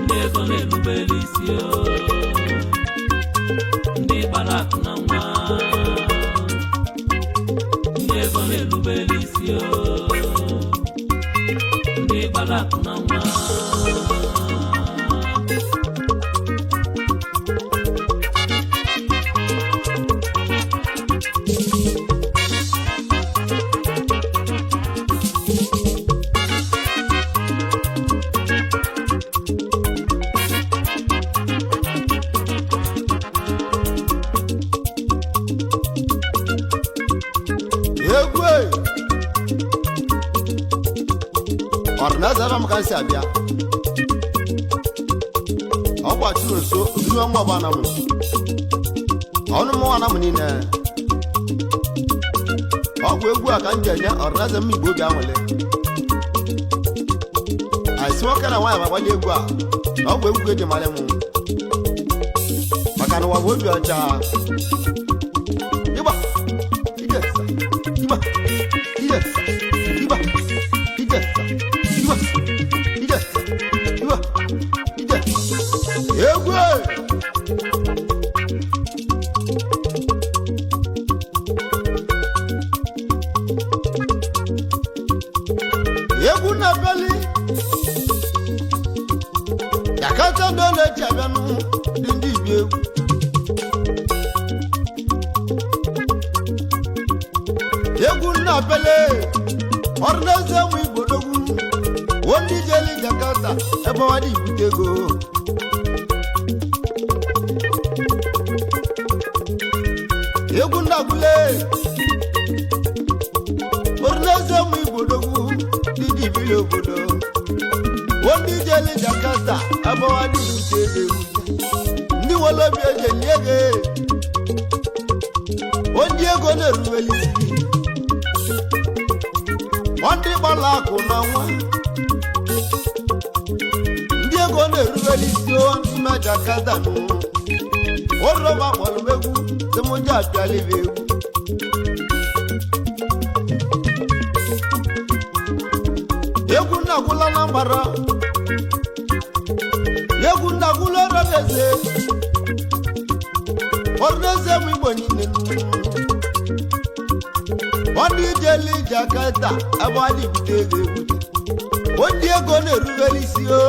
Ndị ego na-erubere isi o, ndị gbara akụ na nwa. Ndị ego na-erubere isi o, ndị gbara akụ na nwa. Egwu e! Ọdịnaeze ebe m ka si abịa ọkwa chụrụ nso ogiri ọnwa ọgba na mụ ọnụ mụnwa na mụ niile. Ọgwụ egwu a ka m ji enye ọdịnaeze m Igbo obi anwụlị anyị si nwoke na nwaanyị ma gbanye egwu a na ọgwụ egwu ka eji mara mụ maka na ụwa bụ obi ọcha. Ịgba ije, ịgba ije, ịgba ije, ịgba ije, ịgba ije. Egwu e! Egwu na-ebeli yakata ndị ọ na-eji abịanụ dị ndị Igbo egwu. Egwu nnapele ọrụneze ụmụ Igbo dogwu wo ndị jeli Jakarta ebe ọ dị ibute ego. Egwu nnagwule ọrụneze ụmụ Igbo dogwu ndị ji biri obodo wo ndị jeli Jakarta ebe ọ dị ibute ego, ndị nwere obi eji eli ego, ndị ego na-erubeli isi, ndị gbara akụ na nwa, ndị ego na-erubere isi n'ime Jakarta nụ. Oroma kpọrọ m egwu sị m je apịala ibe egwu. Egwu nnagwụla na mgbara, egwu nnagwụla ọrụneze, ọrụneze m Igbo niile nụ. Ndị jeli Jakarta ebe ọ dị bute ego ebute, ndị ego na-erubere isi o,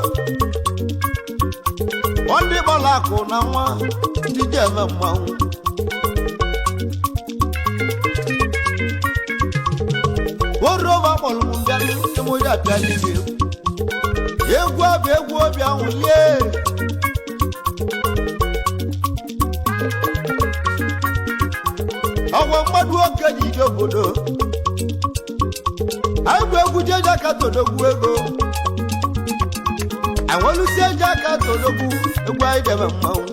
ndị gbara akụ na nwa, ndị ji eme mmanwụ. Oroma kpọrọ m bịa ịmụja apịala ibe egwu. Egwu abụ egwu obi anwụlie. Ọgwa mmadụ nwoke ji ije obodo anyị bụ egwu jeje aka todogwu ego anwelusi eji aka todogwu egwu anyị jebe mmanwụ.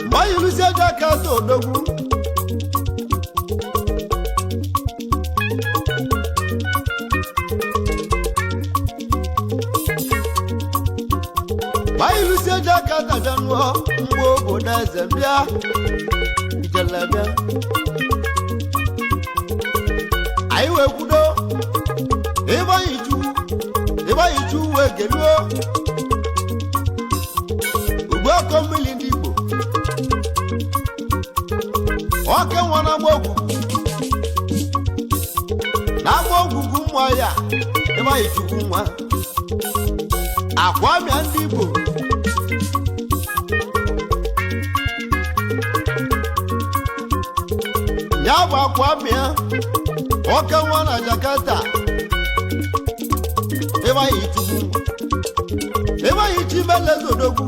Mgbe anyị lusi eji aka todogwu, mgbe anyị lusi eji aka tabịa nụọ mgbe obodo eze bịa ijele bịa, anyị wee kwudo ịgbanye ichu ịgbanye ichu wee geluo ugbu ọkọ mmiri ndị Igbo ọke nwa na-agba ogwugwu na-agba ogwugwu mmụọ ya ịgbanye chukwu nwa akwa mịa ndị Igbo. Ya bụ akwa mịa oke nwa na Jakarta. Ịbanye Chukwu, ịbanye Chimeleze odogwu,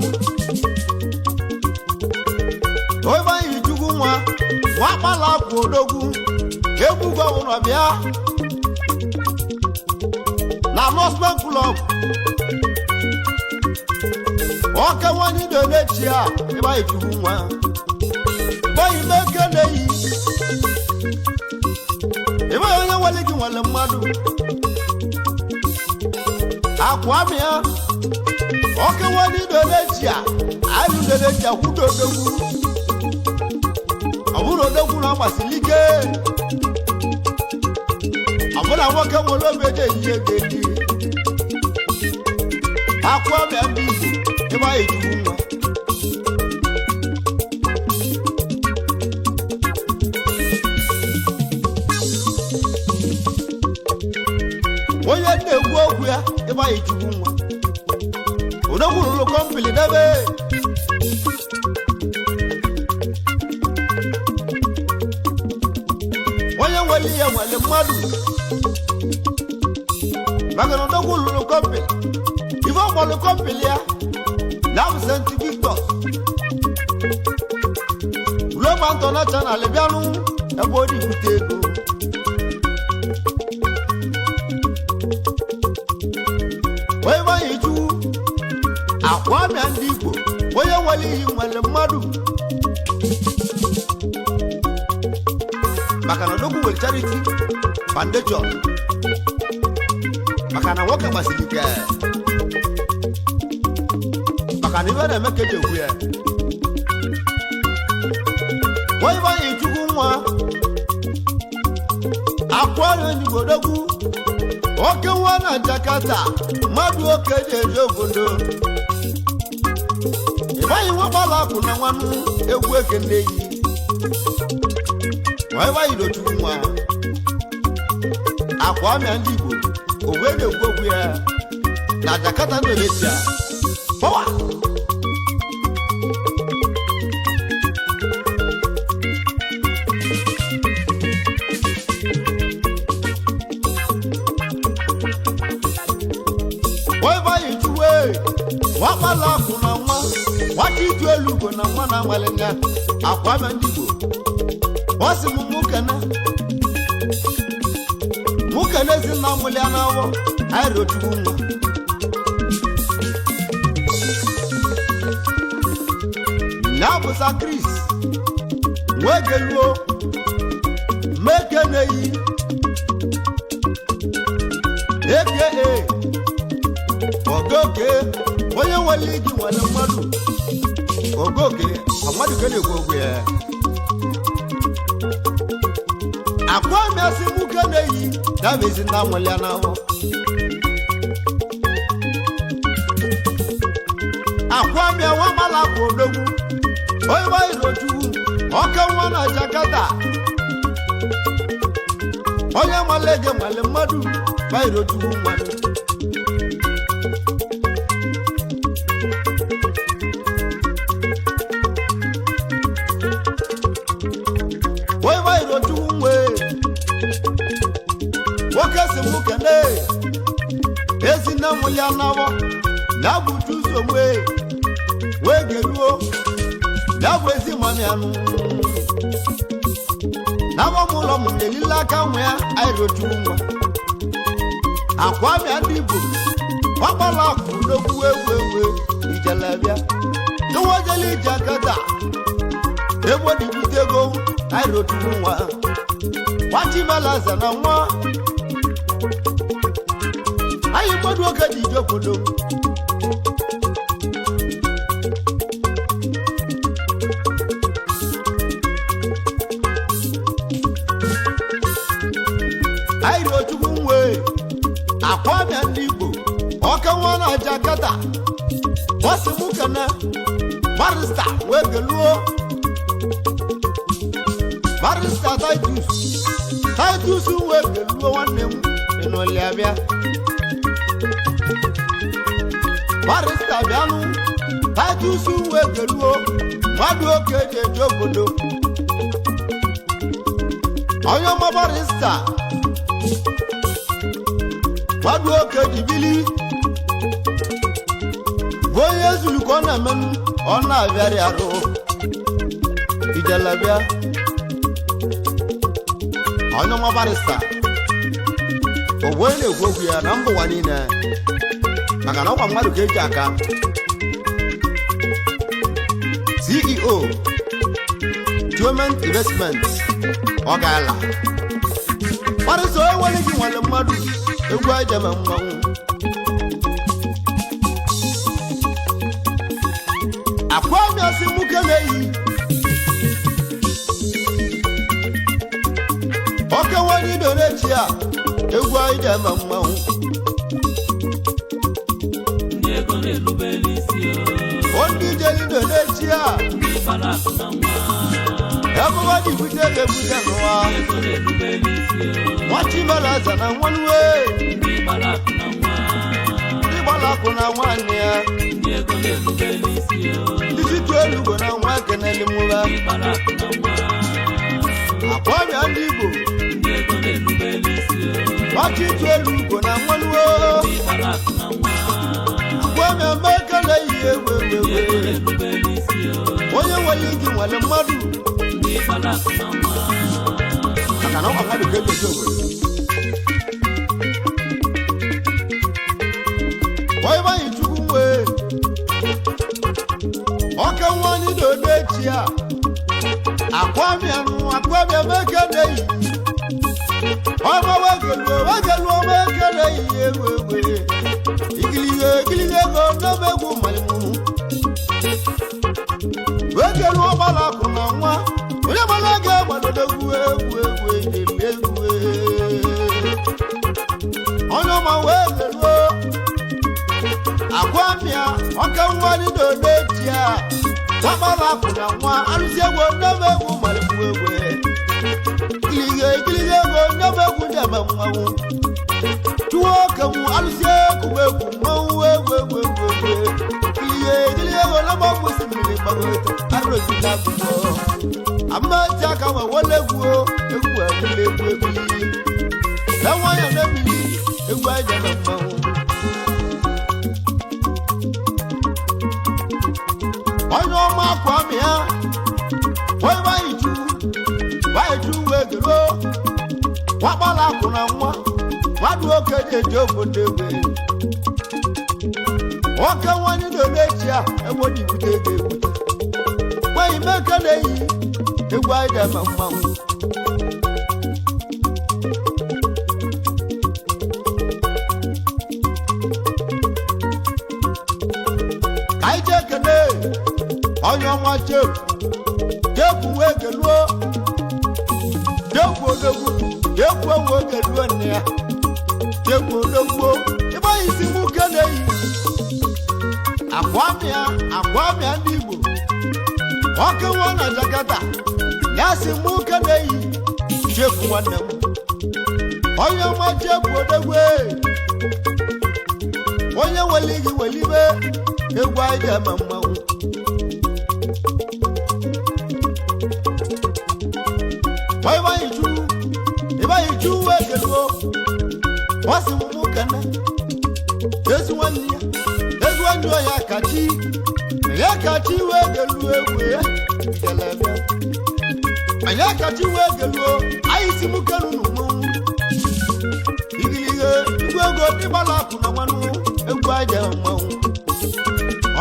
ịbanye Chukwu nwa nwa kpala akwa odogwu, egwu gọvanọ bịa na Northman Club. Ọka nwanyị na-enechi a, ịbanye Chukwu nwa, ịbanye meke na-eyi, ịbanye onye nwere gị nwere mmadụ. Akwa mịa ọka nwanyị na-enechi a, anyị na-enechi akwụdo odogwu. Ọ bụrụ odogwu na agbasiri ike, ọ bụrụ na nwoke nwere obi eji eyi ego eji. Akwa mịa ndị Igbo, ịbanye Chukwu nwa. Onye na-ekwu okwu ya, ịbanye Chukwu nwa, odogwu rụrụ kọmpili debe. Onye nwere ihe nwere mmadụ, maka na odogwu rụrụ kọmpili. Ife ọkpọrọ kọmpili ya na bụ St. Victor Global International bịanụ ebe ọ dị bute ego. Onye nwanyị Chukwu, akwa mịa ndị Igbo, onye nwere iyi nwere mmadụ, maka na odogwu nwere charity foundation, maka na nwoke gbasiri ike, maka na ibe na-eme ka eji ekwu ya. Onye nwanyị Chukwu nwa, akwa mịa ndị Igbo, odogwu oke nwa na Jakarta, mmadụ oke ji eje obodo. Ịbaghị nwa gbala akwụ na nwanụ egwu ekene yi nwa. Ịbaghị n'Ochukwu nwa, akwa amịa ndị Igbo, owe na-ekwu okwu ya na Jakarta, Indonesia. Power! Ịbaghị Chukwu nwa gbala akwụ na nwa nwata itu elu ugo na nwa na nwale ya. Akwa amịa ndị Igbo, ọ sị m mụ kene ezi nna mụlịa n'awọ anyị rochukwu nwa. Ya bụ Sakris nwegeluo mekeneyi aka ogoke, onye nwere igi nwere mmadụ. Ogoke mmadụ ka na-ekwu okwu ya. Akwa mịasị nwoke na-eyi dabezi na nwere n'ahụ. Akwa mịa nwa mala bụ odogwu, onye gbanyere Chukwu ọka nwa na Jakarta, onye mala ege nwale mmadụ gbanyere Chukwu mmadụ. Onye gbanyere Chukwu nwe nwoke si mụ kene ezi nne mụlịa n'awọ ya bụ chuzo wee wee geruo ya bụ ezi mami anụ n'awọ m ụlọ m elile aka nwa ya anyị rochukwu nwa. Akwa mịa ndị Igbo, ọkpala akụ n'okwu egwu egwu ijelebịa ewejela ije akata egbo dị bute ego anyị rochukwu nwa nwachimelaza na nwa anyị mmadụ oge ji ije obodo. Anyị rochukwu nwe akwa mịa ndị Igbo, ọka nwa na Jakarta. Bọsị mụ kene barista wee geluo barista Titus, Titus wee geluo nwanne m ịnụlịa bịa barista bịanụ. Titus wee geluo mmadụ oke eji eje obodo, onye ọma barista. Mmadụ oke ji bili bụ onye zuru ka ọ na-emenụ, ọ na-abịarị arụ ijelebịa. Onye ọma barrister, ọ bụ onye na-ekwu okwu ya na mba ụwa niile, maka na ọkwa mmadụ ka eji aka. CEO, Geoment Investment, ọ gaala. Barrister, onye nwere gị nwere mmadụ. Egwu ejeme mmanwụ akwamiasị nwoke na-eyi oke nwere ido n'echi a. Egwu anyị ji eme mmanwụ. Ndị ego na-erubere isi o. O ndị jere ido n'echi a. Ndị gbara akụ na nwa. Ebe ọ dị bute ga-ebute n'ụwa. Ndị ego na-erubere isi o. Nwachibere eze na nwanwe. Ndị gbara akụ na nwa. Ndị gbara akụ na nwanne ya. Ndị ego na-erubere isi o. Ndị chitu elugo na nwa ekeneli mụba. Ndị gbara akụ na nwa. Akwamịa ndị Igbo. Ndị ego na-erubere isi o. Nwachitu elugo na nwanwe. Ndị gbara akụ na nwa. Akwamịa mekele ihe egwu egwu. Ndị ego Egwu na-erubere isi o. onye nwere iji nwere mmadụ. Ndị gbara akụ na nwa. Maka na ọkwa mmadụ ka eji eji obodo. Onye chukwu nwee ọka nwanyị na-ode echi a, akwamịanụ akwamịa meke na-eyi ọma wegeluo wegeluo meke na-eyi egwu egwu igilige igilige ego n'omegwu mmalimụ wegeluo gbara akụ na nwa onye gbara ego gbadodogwu egwu egwu ejeri egwu onye ọma wee geluo akwamịa ọka nwanyị na-ode echi a gbara akụ na nwa arụsị egwu n'omegwu mmalimụ egwu igilige igilige ego n'omegwu ndebe mmanwụ tuwo kemu alụsị egwu egwu mmanwụ egwu egwu egwu egwu igilige igilige ego n'omegwu si mmiri gbagote arụsị akwụkwọ amachi aka nwe wọle egwu egwu egwu egwu egwu na nwayọ na-ebili egwu aja na mmanwụ. Onye ọma akwa ya onye bayichu bayichu wee gero wakpala akụ na nwa mmadụ oke ji eji obodo egbe nwoke nwanyị na-emechi a egbe dị bute ego ebute nwaanyị meke na-eyi egwu anyị ga-eme mmanwụ. Ka anyị jee kene onye ọma chefu chefu wee keluo chefu odogwu chefu wee keluo nne ya chefu odogwu ịgbaghị isi nwoke na-eyi akwamịa akwamịa ndị Igbo nwoke nwa na Jakarta ya si mụ na-eyi chefu nwanne m onye ọma chefu odogwu onye weli gị welibe egwu anyị ga-eme mmanwụ. Ịbaghị wee keluo ọ sị m mụ kene ezi nwanne ya ezi nwanne ya kachi ya kachi wee keluo egwu ya jelebe anyị akachi wee keluo anyị si mụ kenu na mmanwụ igilige igwe ego ịgbala akụ na mmanụ egwu aja mmanwụ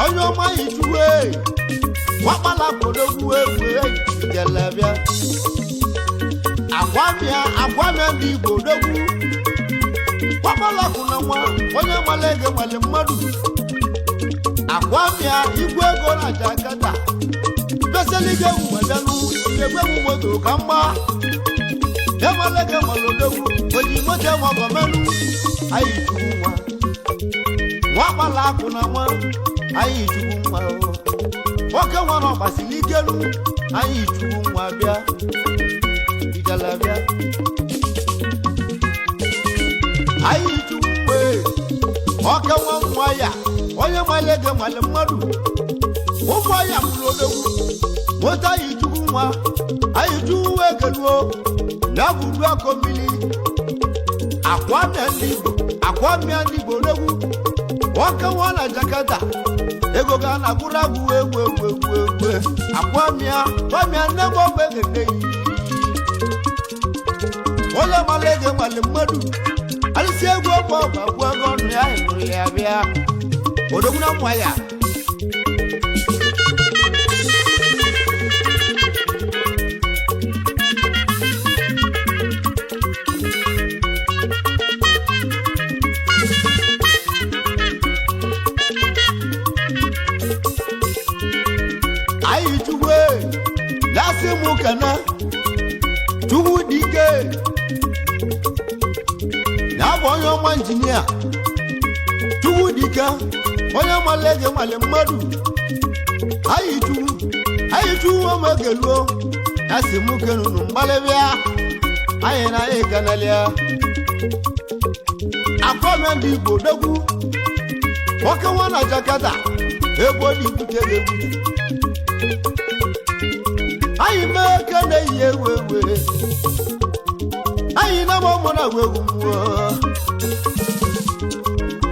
onye ọma yichuwe wakpala kodogwu egwu jelebịa agwamịa agwamịa ndị Igbo odogwu wakpala akụ na nwa onye mara ego nwere mmadụ agwamịa igwe ego na Jakarta beseliga egwu gbajanụ egwu egwu moto ka mma enwere ego nwere odogwu oji moto enwe gọmenụ anyị chukwu nwa nwakpala akụ na nwa anyị chukwu nwa o. Nwoke nwa na ọgbasiri ikelu anyị chukwu nwa bịa ijele bịa anyị chukwu wee nwoke nwa nwa ya onye nwere ego nwere mmadụ ụmụ ya mụrụ odogwu moto anyị chukwu nwa anyị chukwu wee keluo na gwudu akọ mmiri. Akwamia ndị Igbo, akwamia ndị Igbo n'egwu. Nwoke nwa na Jakarta, ego ga na agwụrụ agwụ egwu egwu egwu egwu. Akwamia, kwamia nne m ogbe gede yi. Onye mara ego nwale mmadụ. Alụsị egwu ọgwụ ọgwụ agwụ ego ọnụ ya hụrụ ya bịa. Odogwu na nwa ya. Anyị chukwu na-asị mụ kana chukwu dike na-abụ onye ọma injinia chukwu dike onye mara ege nwale mmadụ. Anyị chukwu, anyị chukwu omegeluo ya si mụ kenunu mgbalịbịa anyị na anyị kanalịa. Akwamia ndị Igbo dogwu nwoke nwa na Jakarta ego dị ibute ga-ebute. Anyị mee ka na-eyi ewu ewu. Anyị na-agba ụmụ na-agba egwu mmụọ.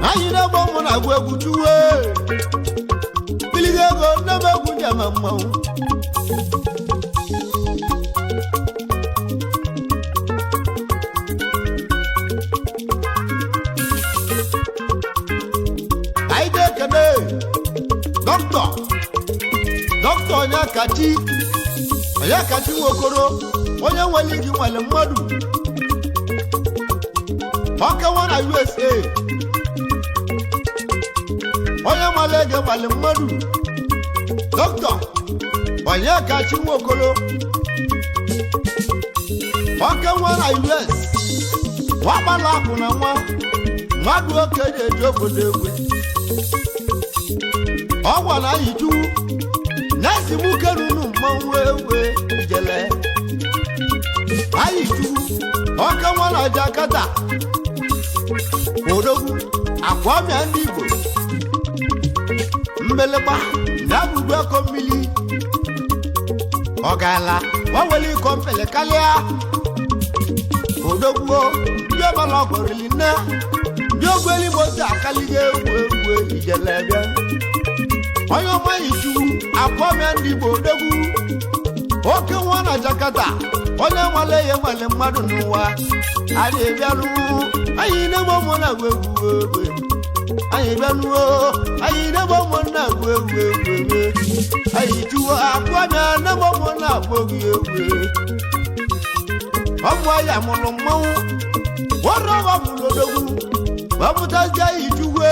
Anyị na-agba ụmụ na-agba egwu chuwe biliga ego nnebe egwu ndị ama mmanwụ. Anyị ga-ekene dọkịta, dọkịta onye kachi, onye kachi nwokoro, onye nwere igi nwere mmadụ. Ọkewa na USA, onye mara ege nwere mmadụ. Dọkịta onye kachi nwokoro, ọkewa na US, nwakpala akụ na nwa mmadụ oke na-eji obodo egwe. Ọ gwara anyị chukwu na-esi m kerunu mmanwụ ewe ijele. Anyị chukwu ọka nwa na Jakarta odogwu akwamia ndị Igbo mmelekpa na abụbu akọ mmiri ọgala o nwere iko mpele karịa odogwu ndị ọbara ọgọrili nne ndị ogweli moto akaliga egwu egwu ijele bịa. Onye ọma ichu akwamia ndị Igbo odogwu oke nwa na Jakarta onye nwale ya nwale mmadụ n'ụwa. Anyị bịanụ, anyị na-egbo ụmụ na-agụ egwu egwu. Anyị bịanụ, anyị na-egbo ụmụ na-agụ egwu egwu egwu. Anyị chuwo akwamia na-egbo ụmụ na-agụ egwu egwu. Ọmụ ya mụrụ mmanwụ wọrọ mụrụ odogwu wepụtazie anyị chukwu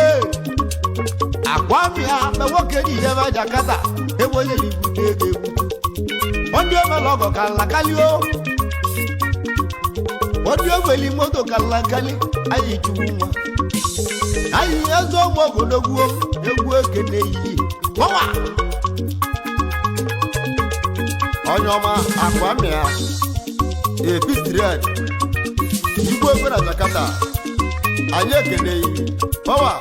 akwamia na nwoke ji jebe Jakarta ebe onye ibute ego egwu. Ndị omere ọgọ ka nlakali o, ndị ogweli moto ka nlakali. Anyị chukwu nwa anyị eze ụmụ ogodogwu egwu ekene yi gbawa. Onye ọma akwamia epistriad igwe ekwe na Jakarta anyị ekene yi pawa.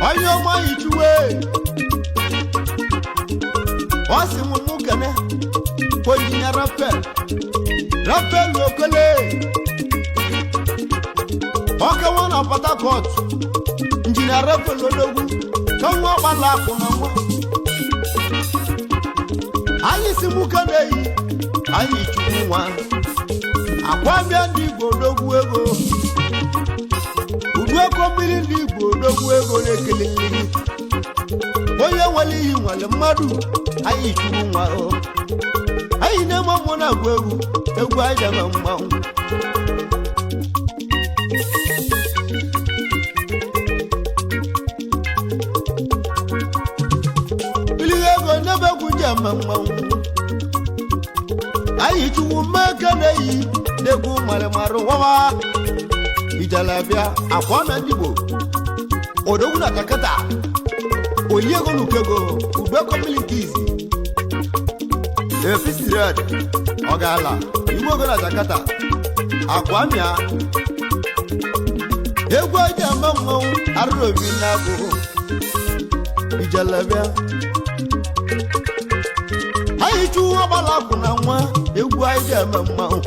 Onye ọma anyị chukwu ọ sị m mụ kene onyinya Rafael, Rafael Okole ọka nwa na Port Harcourt, injinia Rafael odogwu ka nwa ọgbala akụ na nwa. Anyị si mụ kene yi anyị chukwu nwa akwamia ndị Igbo odogwu ego udu ego mmiri ndị Igbo odogwu ego na-ekele mmiri onye nwere iyi nwere mmadụ. Anyị chukwu nwa o anyị na-eme ụmụ na-agụ egwu egwu anyị na mmanwụ. Mmiri ego n'ebe egwu ji ama mmanwụ. Anyị chukwu mmeke na-eyi na-egwu marịmarị wawa ijalabịa akwamia ndị Igbo odogwu na Jakarta oliego n'ukego ubeko milikizi epistriad ọgala igwe ego na Jakarta akwamia egwu eji ama mmanwụ arụrụ obi na-agụ ijalabịa. Anyị chụwa ọgbala akwụ na nwa egwu anyị ji ama mmanwụ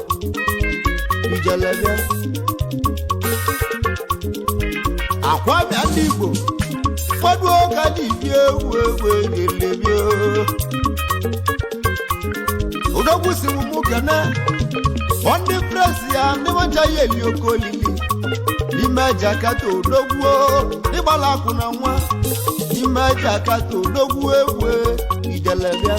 ijalabịa. Akwamia ndị Igbo mmadụ oge dị ibi egwu egwu egelebi. Odogwu si mụ kene ndị presi ya ndị nwacha ya eli oke olili n'ime Jakarta. Odogwu ịgbala akwụ na nwa n'ime Jakarta. Odogwu egwu ijelebịa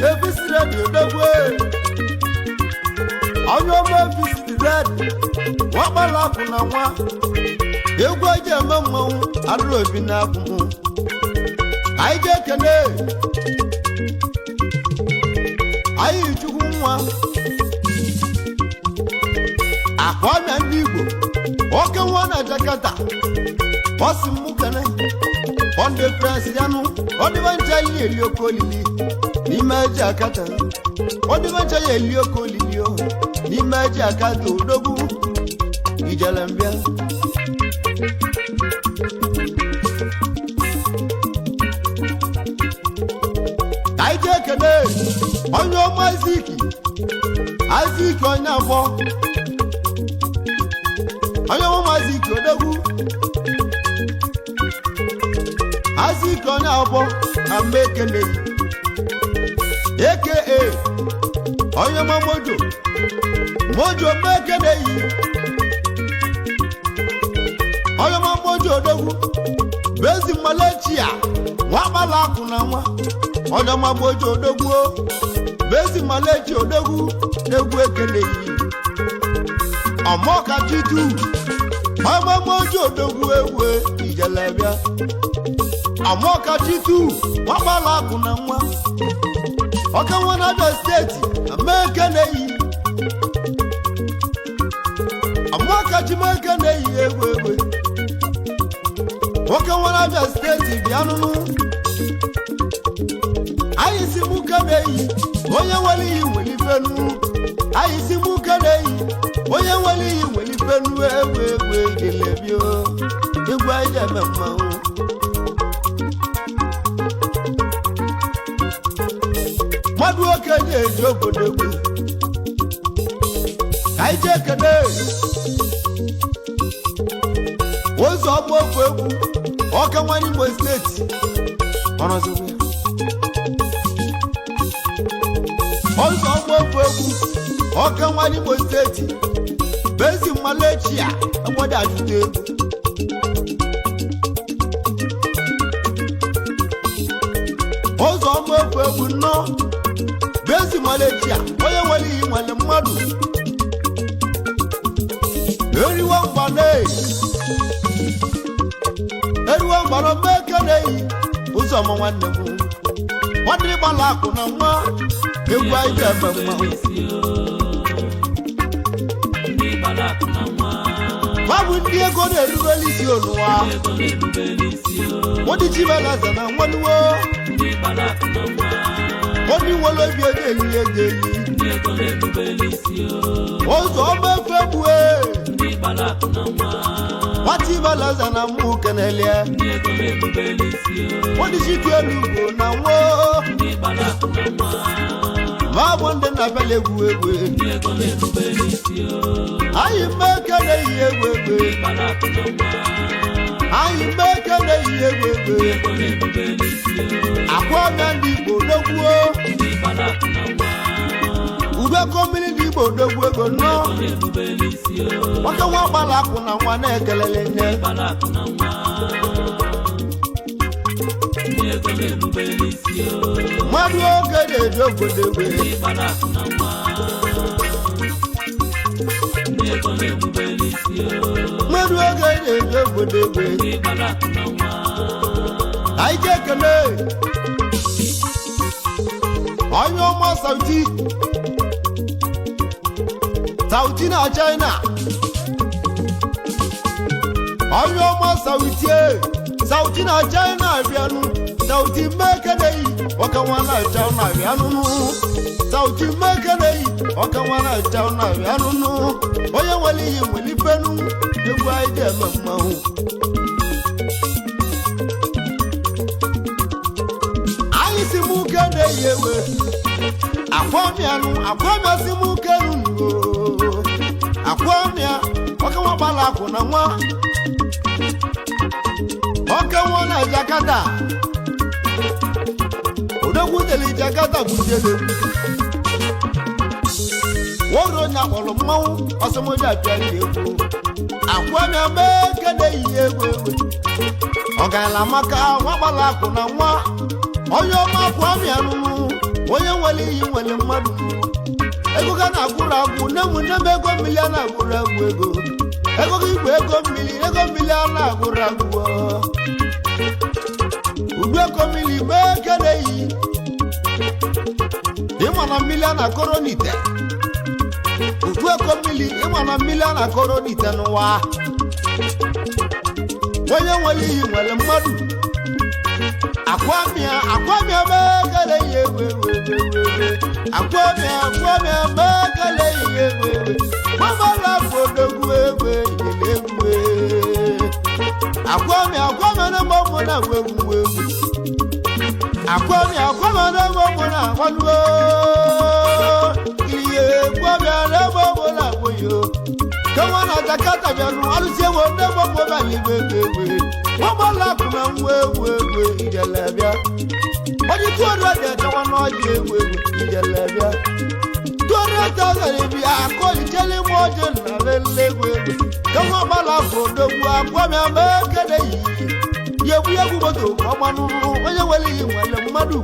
efisiredi. Odogwu onye ọma efisiri red nwakpala akwụ na nwa egwu eji eme mmanwụ arụrụ obi na akwụ m. Anyị ji ekene anyị chukwu nwa akwamia ndị Igbo oke nwa na Jakarta. Ọ sị mụ kene ọndị presi yanụ ọdịbancha ya eli oke olili n'ime Jakarta, ọdịbancha ya eli oke olili o n'ime Jakarta. Odogwu ijele mbịa ka anyị jee kene onye ọma Aziki, Aziki onye afọ, onye ọma Aziki. Odogwu Aziki onye afọ na mgbe ekeneghị aka onye ọma mojo mojo mgbe ekeneghị onye ọma mojo. Odogwu bezi malechia nwa agbala akụ na nwa onye ọma mojo. Odogwu bezi malechi. Odogwu na-egwu ekeneghị ọmọka chitu ọma mojo. Odogwu egwu ijelebịa ọmọka chitu nwa agbala akụ na nwa ọka nwa na Abia Steeti amaekeneghị ọmọka chimekeneghị egwu egwu nwoke nwere Abia Steeti bịa nụnụ. Anyị si mụ keneyi onye nwere iyi nwere ifenu. Anyị si mụ keneyi onye nwere iyi nwere ifenu. Egwu egwu idelebio egwu anyị ji eme mmanwụ. Mmadụ oke na-eji obodo egwu ka anyị jee kene ụzọ ọgba ofu egwu ọka nwa Imo Steeti ọnọzikwa ya. Ọzọ ọgba ofu egwu ọka nwa Imo Steeti bezi mmalechia agbada ajụta egwu ụzọ ọgba ofu egwu nnọọ bezi mmalechia onye nwere iyi nwere mmadụ eriwo mgbane eriwo mgbara mgbe eke na-eyi ụzọ ọma nwanne m nwanne ịgbala akụ na nwa egwu anyị ji eme mmanwụ. Ndị gbara akụ na nwa. Babụ ndị ego na-erubere isi onụwa. Ego na-erubere isi o. Wọ́n chibeleze na nwanuwo. Ndị gbara akụ na nwa. Wọ́n ní wọ́n lóbi ego eli ego eli. Ndị ego na-erubere isi o. Ụzọ ọma efe gbue. Ndị gbara akụ na nwa. Wọ́n chibeleze na mụ kenelie. Ndị ego na-erubere isi o. Wọ́n ní chike elu na nwo. Ndị gbara akụ na nwa. Ma bụ ndị na-abịala egwu egwu. Ndị ego na-erubere isi o. Anyị mmeke na-eyi egwu egwu. Ndị gbara akụ na nwa. Anyị mmeke na-eyi egwu egwu. Ndị ego na-erubere isi o. Akwa ọmịa ndị Igbo dogbuo. Ndị gbara akụ na nwa. Ube mmiri ndị Igbo dogbu ego nnọọ. Ego na-erubere isi o. Nwoke nwa gbara akwụ na nwa na-ekelele nne. Gbara akụ na nwa. Ndị ego na-erubere isi o. Mmadụ oge na-eji obodo egbe. Ndị gbara akụ na nwa. Ndị ego na-erubere isi o. Mmadụ oge na-eji obodo egbe. Ndị gbara akụ na nwa. Anyị ji ekele onye ọma Sauti Sauti na China, onye ọma Sauti e Sauti na China bịanụ. Sauti mmekeneyi ọka nwa na China bịanụ. Sauti mmekeneyi ọka nwa na China bịanụ. Onye nwere iyi nwere ifenu egwu anyị ji eme mmanwụ. Anyị si mụ kene yewe akwamịanụ akwamịa si mụ kenu nuo akwamịa ọka nwa. Nwa gbara akwụ na nwa oke nwa na Jakarta odogwu deli Jakarta gwuziere nwoke onye akpọrọ mmanwụ ọsọmọdé apịara egwu akwamia mee kene yi egwu egwu ọgaranya maka nwa gbara akwụ na nwa onye ọma akwamia nụnụ onye nwere iyi nwere mmadụ ego ga na-agwụrụ agwụ nne m nne m ego mmiri a na-agwụrụ agwụ ego ego gị bụ ego mmiri ego mmiri a na-agwụrụ agwụ ugbu ego mmiri mee kene yi ịma na mmiri a na-akọrọ n'ite ugbu ego mmiri ịma na mmiri a na-akọrọ n'ite n'ụwa onye nwere iyi nwere mmadụ akwamia akwamia mee kele yi egwu egwu egwu egwu egwu akwamia akwamia mee kele yi egwu egwu gbamala odogwu egwu egwu egwu akwamia akwamia na mgbe na agwa egwu egwu akwamia akwamia na mgbe na agwaluo ihe akwamia na mgbe na agwa yo kama na Jakarta bịanụ alụsị ewu ndị gbogbo bịara igwe egwu egwu gbamala akụ na nwa egwu egwu ijele bịa onye tụọrọ dị echewa n'ọjị egwu egwu ijele bịa tụọrọ dị ọgara bịa akọ ijele ime ọjị na lele egwu egwu kama gbala afọ odogwu akwamia mee kene yi ya egwu egwu moto ọgbanụ onye nwere iyi nwere mmadụ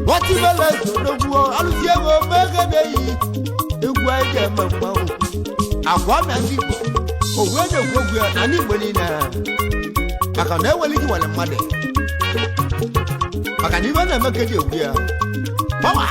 nwatibele eze odogwu alụsị egwu mee kene yi egwu anyị ga-eme mmanwụ agwa na ndị Igbo owe na-ekwu egwu ya na ndị Igbo niile maka na enwere ike nwere mmadụ maka na ibe na-eme ka eji egwu ya gbawa.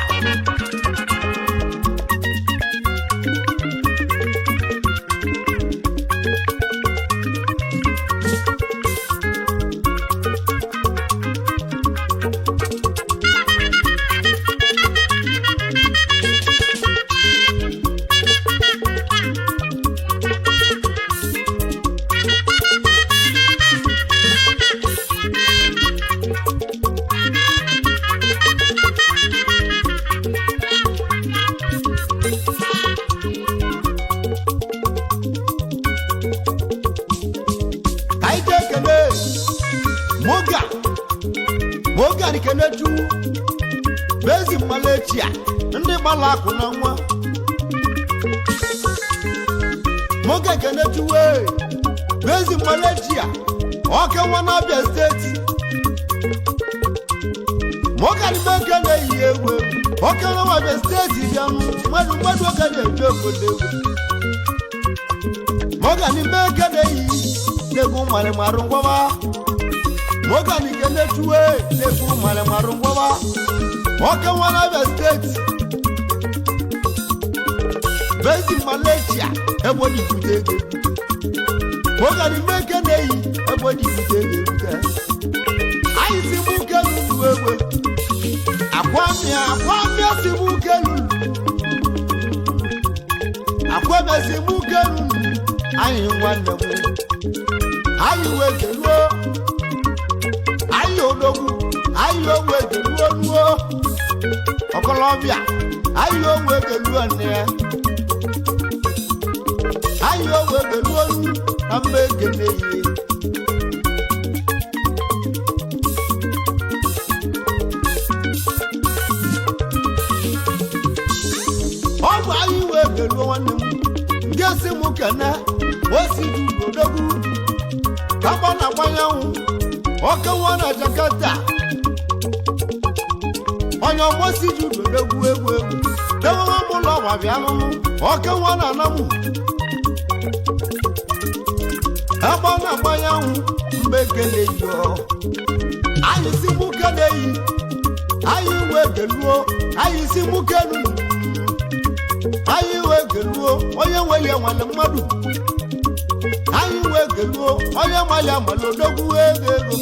Anyị ga-ekele moga moga dikenechu bezi mmalechia ndị gbara akụ na nwa moga ekenechu wee bezi mmalechia ọke nwa na-abịa steeti moga dibeke na-eyi egwu egwu oke nwa abịa steeti bịanụ mmadụ mmadụ oge na-eju obodo egwu moga dibeke na-eyi n'egwu mmalịmarụ ngwaba moga nikenechuwe n'egwu mmalịmarụ ngwaba oke nwa na-abịa steeti bezi Malaysia ebe ọ dịbute ego moga n'imeke na-eyi ebe ọ dịbute ego ebute anyị si mụ ke lulu egbe akwamia akwamia si mụ ke lulu akwamia si mụ ke lulu anyị nwanne m anyị wee keluo anyị odogwu anyị owe keluo nuo ọkọlọbịa anyị owe keluo nne ya anyị owe keluo nu na mba ekene ihe ọ bụ anyị wee keluo nwanne m nke si mụ kene osi odogwu kaba na agbanyanwụ oke nwa na Jakarta onye ọgbọsi ji udodogwu egwu egwu dewewe m ụlọ ọgba bịa nụnụ oke nwa na anamụ ebe ọ na-agbanyanwụ mgbe ekele yọ anyị si mụ kene yi anyị wee geluo anyị si mụ kenu anyị wee geluo onye nwere nwere mmadụ anyị wee geluo onye mali amali odogwu ego ego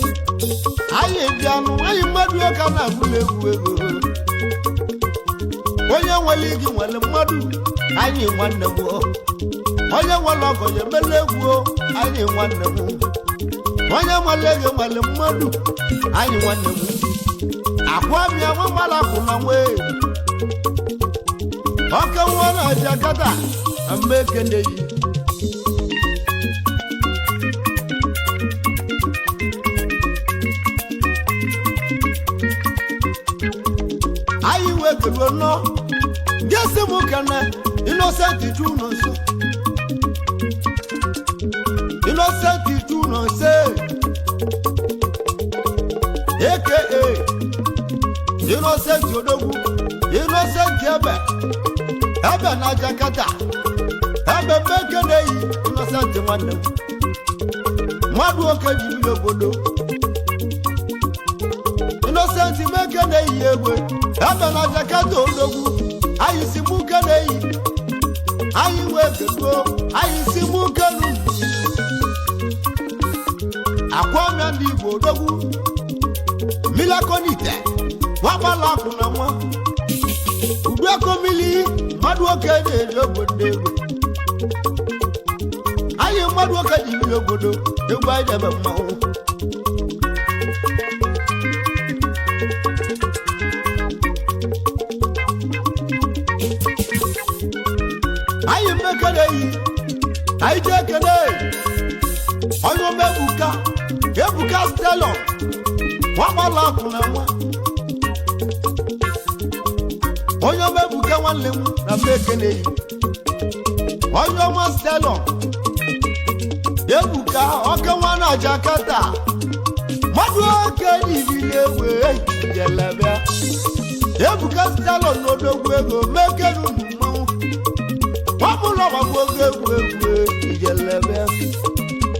anyị bịanụ anyị mmadụ ka na-agụla egwu ego onye nwere gị nwere mmadụ anyị nwanne m onye nwere ọgọ ya emela egwu anyị nwanne m onye nwere ego nwere mmadụ anyị nwanne m akwa mịa nwa mmadụ akwụ na nwee oke nwa na Jakarta na mgbe ekene yi keluo nnọọ gesi m kene Innocent Chuno nso Innocent Chuno nse aka Innocent Odogwu Innocent Ebe Ebe na Jakarta Ebe mmeke na-eyi Innocent nwanne m mmadụ oke ji biri obodo Innocent meke na-eyi egbe Ebe na Jakarta Odogwu anyị si mụ ke na-eyi anyị wee keduo anyị si mụ kenu akwamia ndị Igbo Odogwu milakonite nwagbala akwụ na nwa uduakomili mmadụ oke na-eri obodo egbe anyị mmadụ oke ji biri obodo egwu anyị ebe mmanwụ anyị mmekere eyi anyị ji ekele onye ome ebuka ebuka stelọ nwagbala akwụ na nwa onye ọma ebuka nwanne m na mma ekele yi onye ọma stelọ ebuka oke nwa na Jakarta mmadụ oke n'ibili egbe jelebịa ebuka stelọ n'odogwu ego mekere unu mmanwụ ọbụla ọgbagbo oge egwu egwu ijelebịa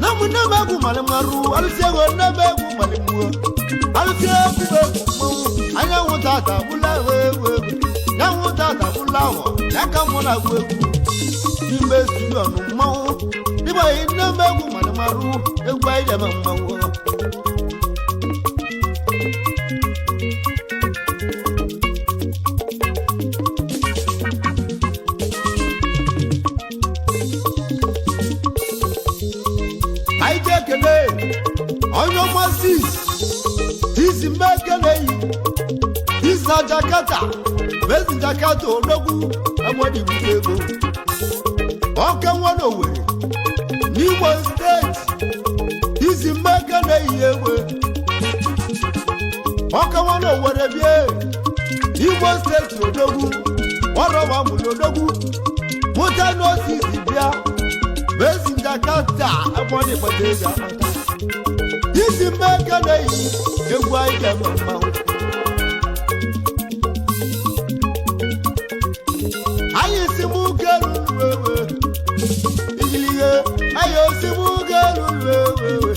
na mụ nne m egwu malimarụ alụsị ego nne m egwu malimuo alụsị egwu m egwu mmanwụ anyanwụ tata bụla egwu egwu anyanwụ tata bụla ahụ ya ka mụ na-agụ egwu n'ime studio nụ mmanwụ dịbanye nne m egwu malimarụ egwu anyị jebe mmanwụ anyị ji ekele onye ọma sis isi mgbe ekele yi isi na Jakarta mezi Jakarta odogwu agbadigbute ego ọke nwa n'Owerri n'Imo steeti isi mgbe ekele yi egbe ọke nwa n'Owerri bie Imo steeti odogwu ọrọba mụrụ odogwu mụta n'osisi bịa mezi Jakarta agbadigbute ego akpata isi mgbe ekele yi egwu anyị ga-eme mmanwụ anyị si mụ keluru ewe igilige anyị osi mụ keluru ewe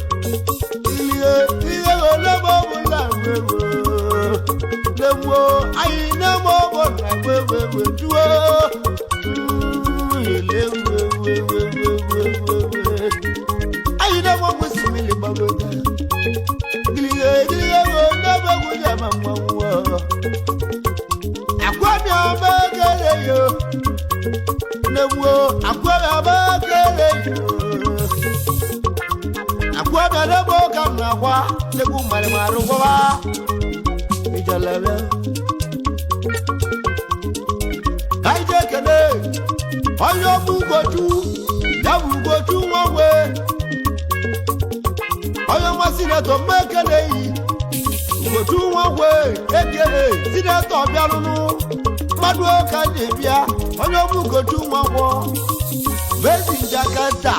igilige ihe ole ma ọ bụla wewe nemwo anyị nemo ọbụla wewewe juo ele wewewewewewe anyị nemo kwesịrị gbagote igilige igilige ole ma egwu ya ma mmanwụ akwami abekele yo nemwo akwami abekele yo akwami adebo ka m na-akwa negwu mmarịmarụ gwọba ijelebe anyị ji ekele onye ọbụ ugochu ya bụ ugochu nwanwe onye ọma sinetọ mma ekele yi ugochu nwanwe ekele sinetọ bịarụnụ mmadụ ụka ji bịa onye ọbụ ugochu nwanwọ mezi Jakarta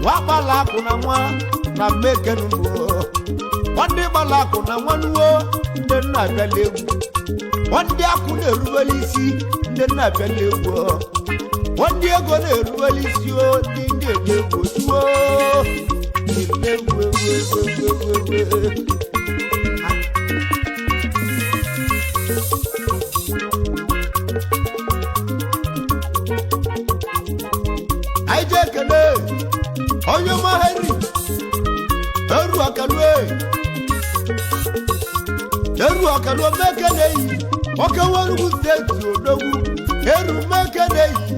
nwa gbala akụ na nwa na mmekenuo nwanne gbala akụ na nwa nuo ndị nna abịala egwu nwanne akụ na-erubere isi ndị nna abịala egwu nwanne ego na-erubere isi o ndị ndị ege egwu tuo egwu egwu egwu egwu egwu egwu. Anyị ji ekele onye ọma Henry eru akalue eru akalue mekele yi oke nwerugwu steeti odogwu eru mekele yi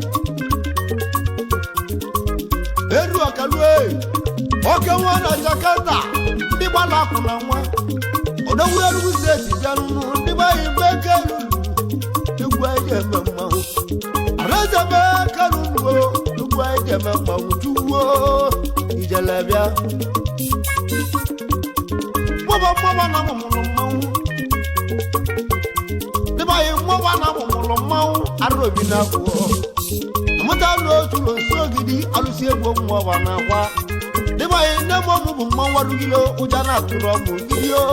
eru akalue oke nwa na Jakarta ndị gbara akwụ na nwa odogwu erugwu steeti bịarụnụ ndị gbaghị mekelu egwu anyị eme mmanwụ alaeze mekelu nuo egwu anyị eme mmanwụ tuwo ijelebịa mmụba mmụba na mụmụrụ mmanwụ dịbaghị mmụba na mụmụrụ Arobi na-akwụọ amụta n'otu n'osu ogidi alụsị egwu nwa ọba na-akwa dịbanye nne m ọmụ bụ mmanwụ arụgide ụja na-atụrụ ọmụ gidi o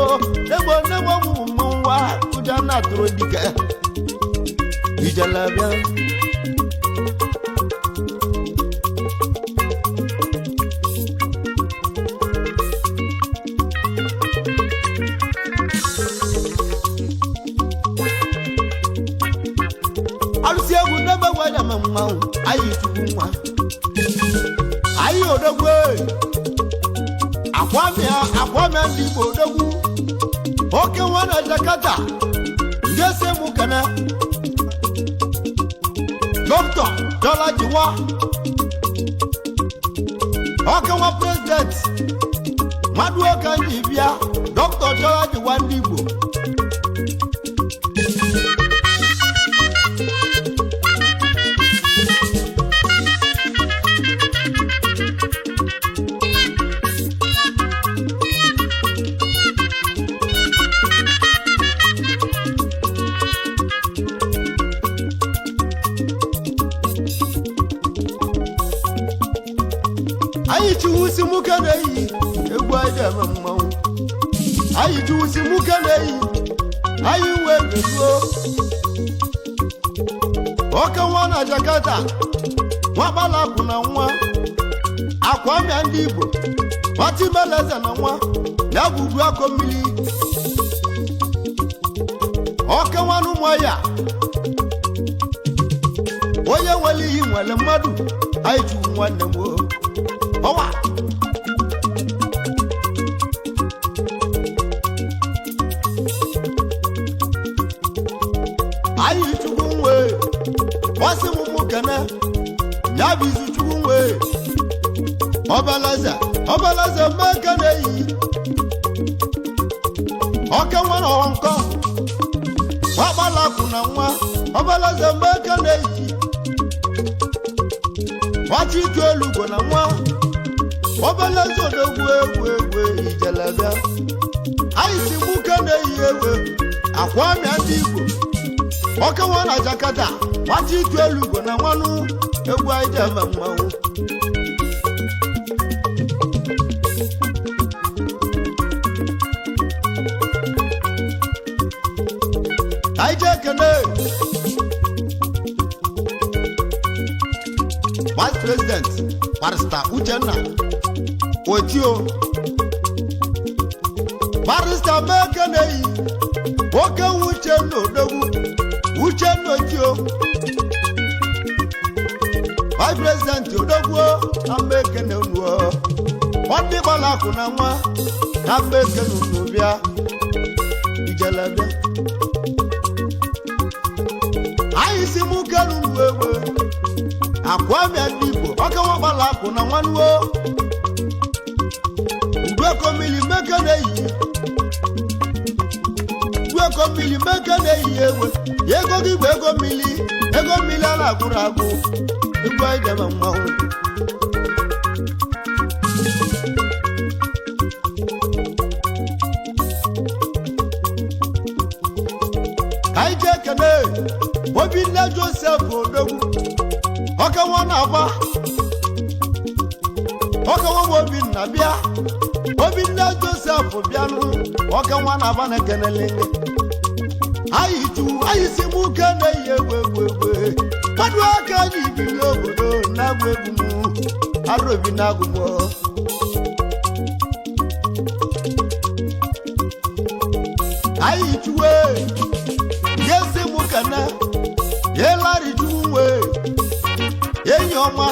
ego nne m ọmụ bụ mmanwụ wa ụja na-atụrụ dike ijele bịa. Alụsị egwu n'ebe egwu anya ma mmanwụ anyị chukwu nwa anyị odogwu akwamịa akwamịa ndị Igbo odogwu oke nwa na Jakarta nke si mụ kene Dr. Dola Jiwa oke nwa prezident mmadụ oke ndị bịa Dr. Dola Jiwa ndị Igbo. Anyị chiwusi nwoke na-eyi egwu anyị eme mmanwụ anyị chiwusi nwoke na-eyi anyị wee geruo oke nwa na Jakarta nwa gbalapụ na nwa akwamịa ndị Igbo nwatimeleze na nwa ya bụ ugwu akọ mmiri oke nwa na ụmụ ya onye nwere iyi nwere mmadụ anyị chiwu nwanne m o. Ọwa anyị chukwu nwe ọsị m mụ kene ya bụ izu chukwu nwe ọbalaeze ọbalaeze mmeke na-eyi oke nwere ọnkọ ọkpalapụ na nwa ọbalaeze mmeke na-eyi ọchị itu elugo na nwa obeleze odogwu egwu egwu ijelebịa anyị si gbuke na-eyi egwu akwamịa ndị Igbo oke nwa na Jakarta gbachi itu elugo na nwanụ egwu anyị ji eme mmanwụ. Anyị ji ekene Vice President Barrister Uchenna Otio Barrister Mekeneyi nwoke nwe Uchenna Odogwu Uchenna Otio Vice President Odogwu na Mekene unuo nwanne gbalakụ na nwa na Mekene unu bịa ijelebịa anyị si mụ kenu unu egbe akwamịa ndị Igbo ọka nwagbala akwụ na nwanuo uduekomili meke na-eyi uduekomili meke na-eyi egwe ego gị bụ ego mmili ego mmili a na-agwụrụ agwụ egwu anyị jebe mmanwụ. Anyị jee kene Obinna Joseph Odogwu ọka nwa na-agba ọka nwa bụ Obinna bịa Obinna Joseph bịanụ ọka nwa na-agba na-ekenele anyị chu anyị si mụ ke na-eyi egwu egwu egwu mmadụ aka anyị biri obodo na-agụ egwu m Arobi na-agụ m anyị chuwe yesi mụ kene yelari chukwu nwee enyi ọma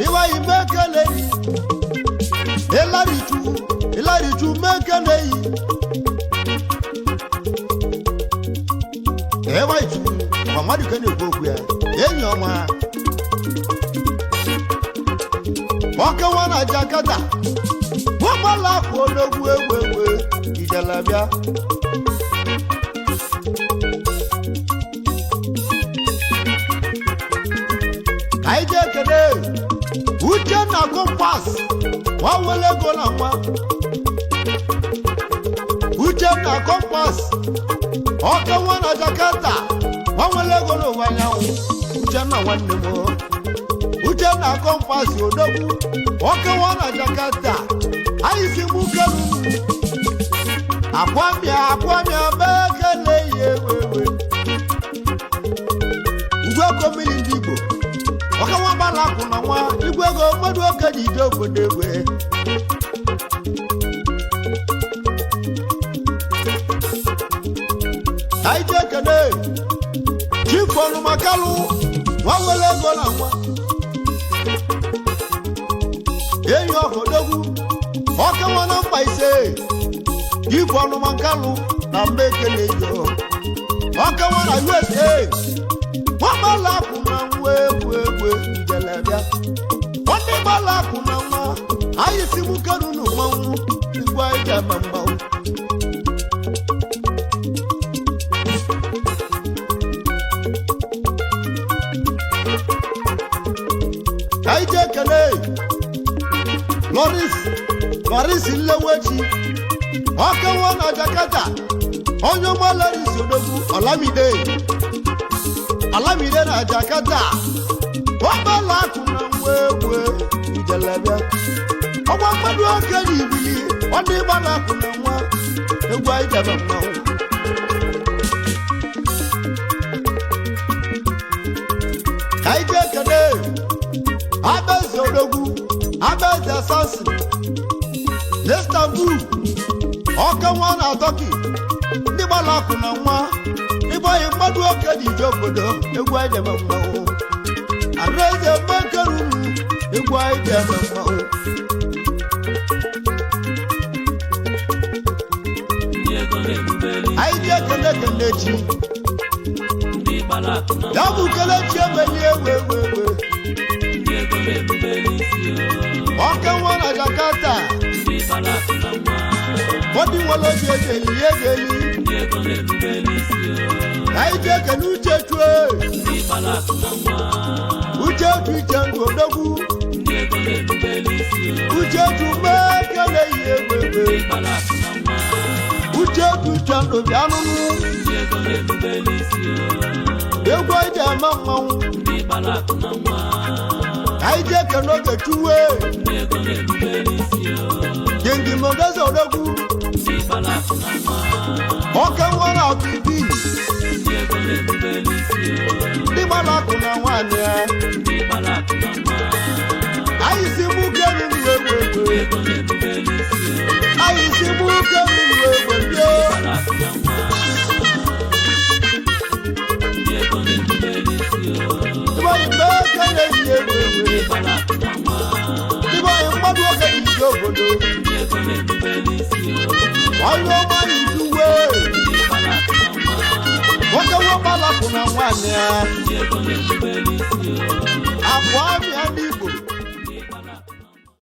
ịwaghị mekele yi ịlarichu ịlarichu mekele yi ịwaghị chukwu ma mmadụ ka na-ekwu okwu ya enyi ọma ọkewa na Jakarta ụgbọala akwụ odogwu egwu egwu ijelebịa. Anyị jee kene Uchenna Kompas nwa nwere ego na nwa Uchenna Kompas ọka nwa na Jakarta nwa nwere ego n'ụwa anyanwụ. Uchenna nwanne m Uchenna kọmpasị odogwu ọkewa na Jakarta anyị si mụ kelu akwamia akwamia mekele ya ewewe igwe ego mmiri ndị Igbo ọkewa gbara akwụ na nwa igwe ego mmadụ oke ji ije obodo egwe anyị ji ekene chifu ọnụmakalụ nwa nwere ego na nwa enyi ọhụdogwu ọkewa na mba ise chifu ọnụmakalụ na mba ekele yo ọkewa na USA nwagbala akwụ na nwa egwu egwu njelebịa nwanne gbala akwụ na nwa anyị si mụ keru na mmanwụ igwe anyị ji ama mmanwụ. Anyị ji ekele Loris Loris Nlewechi ọkewo na Jakarta onye ọma Loris odogwu Olamide Olamide na Jakarta ọgbala akụ na nwa egwu ijelebịa ọgwa mmadụ oke na ibili ọdị gbala akụ na nwa egwu anyị jebe mmanwụ. Ka anyị ji ekele Abeze odogwu Abeze Samson n'Istanbul ọka nwa na Turkey ndị gbara akụ na nwa ịgbanye mmadụ oke dị ije obodo egwu anyị jebe mmanwụ Adaeze mmekeru egwu anyị jebe mmanwụ. Ndị ego na-erubere isi. Anyị ji ekele Kelechi Ndị gbara akụ na ya nwa. bụ Kelechi emeli egwu egwu egwu Ndị ego na-erubere isi o. ọka nwa na Jakarta Ndị gbara akụ na nwa. bọdị nwere obi eji eli ego eli. Ndị ego na-erubere isi o. Anyị ji ekele Uche chue Ndị gbara akụ na nwa. Uche tu iche ndụ odogwu Ndị ego na-erubere isi o. Uche tu mee kele ihe egwu egwu Ndị gbara akụ na nwa. Uche tu iche ndụ bịa nụnụ Ndị ego na-erubere isi o. egwu anyị ji ama mmanwụ. Ndị gbara akụ na nwa. Anyị ji ekele oge chuwe Ndị ego na-erubere isi o. Kingi Mogeze odogwu Ndị gbara akụ na nwa. ọka nwa na ọtụ ibi Ndị ego na-erubere isi o. ndị gbara akụ na nwaanyị ya Ndị gbara akụ na nwa. anyị si mụ kelu ndụ egwu egwu Ndị ego na-erubere isi o. anyị si mụ kelu ndụ egwu egwu Gbara akụ na nwa. Ndị ego na-erubere isi o. ịgbanye mee kele ihe egwu egwu Ndị gbara akụ na nwa. ịgbanye mmadụ oge dị ije obodo Ndị ego na-erubere isi o. onye ọma izuwe Ndị gbara akụ na nwa. nwoke nwa gbara akụ na nwaanyị ya Ndị ego na-erubere isi o. akwa amịa ndị Igbo.